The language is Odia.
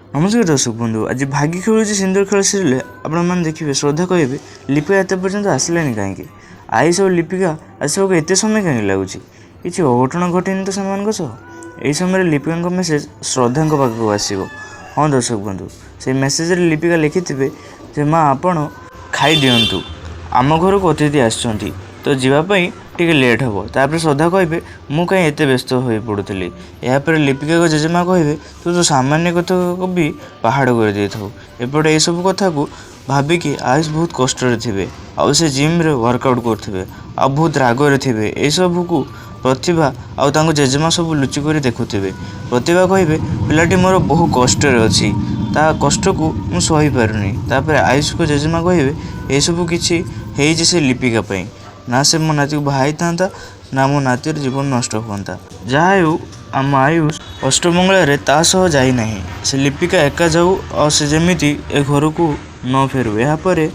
ନମସ୍କାର ଦର୍ଶକ ବନ୍ଧୁ, ଆଜି ଭାଗି ଖେଳୁଛି ସିନ୍ଦୁର ଖେଳ ସିରିଏଲ୍। ଆପଣମାନେ ଦେଖିବେ, ଶ୍ରଦ୍ଧା କହିବେ, ଲିପିକା ଏତେ ପର୍ଯ୍ୟନ୍ତ ଆସିଲେନି କାହିଁକି? ଆୟୁଷ ଆଉ ଲିପିକା ଆସିବାକୁ ଏତେ ସମୟ କାହିଁକି ଲାଗୁଛି? କିଛି ଅଘଟଣ ଘଟିନି ତ ସେମାନଙ୍କ ସହ? ଏହି ସମୟରେ ଲିପିକାଙ୍କ ମେସେଜ୍ ଶ୍ରଦ୍ଧାଙ୍କ ପାଖକୁ ଆସିବ। ହଁ ଦର୍ଶକ ବନ୍ଧୁ, ସେଇ ମେସେଜରେ ଲିପିକା ଲେଖିଥିବେ ଯେ ମା, ଆପଣ ଖାଇଦିଅନ୍ତୁ, ଆମ ଘରକୁ ଅତିଥି ଆସିଛନ୍ତି, ତ ଯିବା ପାଇଁ ଟିକେ ଲେଟ୍ ହେବ। ତାପରେ ଶ୍ରଦ୍ଧା କହିବେ, ମୁଁ କାହିଁ ଏତେ ବ୍ୟସ୍ତ ହୋଇ ପଡ଼ୁଥିଲି? ଏହାପରେ ଲିପିକାଙ୍କ ଜେଜେମା କହିବେ, ତୁ ତ ସାମାନ୍ୟ କଥାକୁ ବି ପାହାଡ଼ କରିଦେଇଥାଉ। ଏପଟେ ଏସବୁ କଥାକୁ ଭାବିକି ଆୟୁଷ ବହୁତ କଷ୍ଟରେ ଥିବେ ଆଉ ସେ ଜିମ୍ରେ ୱାର୍କଆଉଟ୍ କରୁଥିବେ ଆଉ ବହୁତ ରାଗରେ ଥିବେ। ଏସବୁକୁ ପ୍ରତିଭା ଆଉ ତାଙ୍କ ଜେଜେମା ସବୁ ଲୁଚିକରି ଦେଖୁଥିବେ। ପ୍ରତିଭା କହିବେ, ପିଲାଟି ମୋର ବହୁ କଷ୍ଟରେ ଅଛି, ତା କଷ୍ଟକୁ ମୁଁ ସହିପାରୁନି। ତାପରେ ଆୟୁଷଙ୍କ ଜେଜେମା କହିବେ, ଏସବୁ କିଛି ହେଇଛି ସେ ଲିପିକା ପାଇଁ। ନା ସେ ମୋ ନାତିକୁ ବାହା ହେଇଥାନ୍ତା, ନା ମୋ ନାତିର ଜୀବନ ନଷ୍ଟ ହୁଅନ୍ତା। ଯାହା ହେଉ, ଆମ ଆୟୁଷ ଅଷ୍ଟମଙ୍ଗଳାରେ ତା ସହ ଯାଇନାହିଁ। ସେ ଲିପିକା ଏକା ଯାଉ ଆଉ ସେ ଯେମିତି ଏ ଘରକୁ ନ ଫେରୁ। ଏହାପରେ